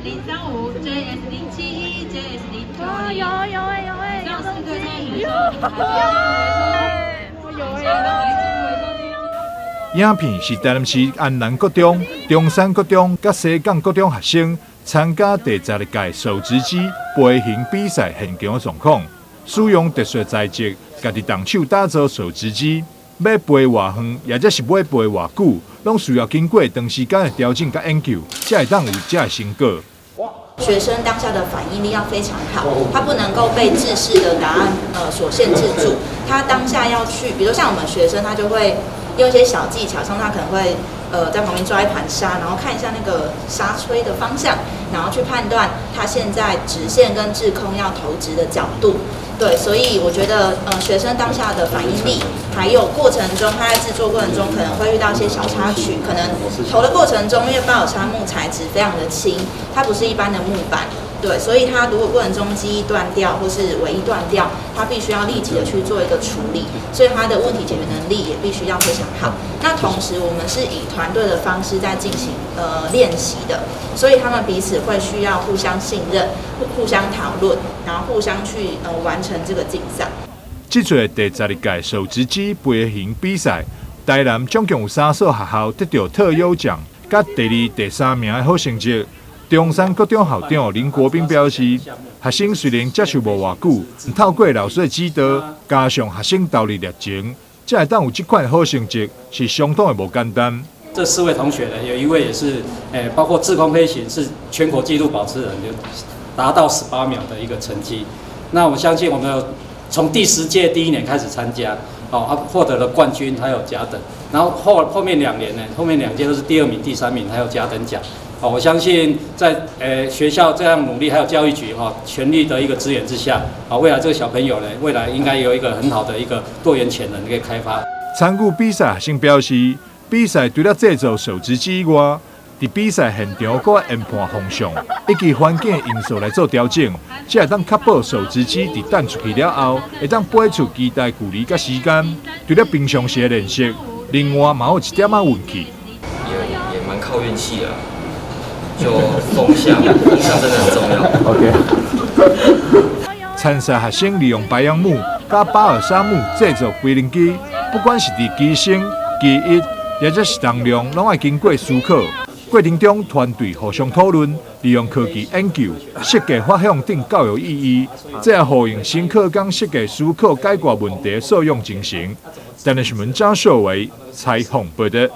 035、JS 071、JS 090。有有哎有哎，以上四個參賽選有手，有有影片是台南市安南國中、中山國中佮西港國中學生參加第12屆掃帚機飛行比賽現場的狀況，使用特殊材質，家己動手打造掃帚機，欲飛偌遠，抑者是欲飛偌久，攏需要經過長時間的調整佮研究，才會當有這个成果。學生當下的反應力要非常好，他不能夠被制式的答案所限制住。他當下要去，比如像我們學生，他就會用一些小技巧，像他可能會在旁邊抓一盤沙，然後看一下那個沙吹的方向，然後去判斷他現在直線跟滯空要投擲的角度。對，所以我覺得學生當下的反應力，還有過程中他在製作過程中可能會遇到一些小插曲，可能投的過程中，因為巴爾沙木材質非常的輕，它不是一般的木板，對，所以它如果過程中機翼斷掉或是尾翼斷掉，它必須要立即的去做一個處理，所以它的問題解決能力也必須要非常好。那同時我們是以團隊的方式在進行練習的，所以他們彼此會需要互相信任、互相討論，然後互相去完成這個競賽。這次第12屆掃帚機飛行比賽，台南總共有三所學校得著特優獎，佮第二、第三名的好成績。中山國中校長林國斌表示，學生雖然接受無偌久，透過老師的指導，加上學生投入熱情，才會當有這款好成績，是相當的無簡單。這四位同學呢，有一位也是，包括滯空飛行是全國紀錄保持人，就達到18秒的一個成績。那我相信我們從第10屆第一年開始參加，哦，啊，獲得了冠軍，還有甲等。然後後面2年呢，後面2屆都是第二名、第三名，還有甲等獎。哦，我相信在學校這樣努力，還有教育局哈全力的一個支援之下，啊，未來這個小朋友呢，未來應該有一個很好的一個多元潛能可以開發。參與比賽學生表示，比賽除了製造掃帚機以外，佇比賽現場閣研判風向以及環境因素來做調整，才會當確保掃帚機佇彈出去了後，會當飛出期待距離佮時間。除了平常時的練習，另外嘛有一點仔運氣。也蠻靠運氣的，就風向，風向真的很重要。 OK。參賽學生利用白楊木佮巴爾沙木製作飛行機，不管是佇機身、機翼，抑者是重量，攏愛經過思考。過程中，團隊互相討論，利用科技研究、設計發想等教育意義，這也呼應新課綱設計思考解決問題的素養精神。台南新聞張秀維採訪報導。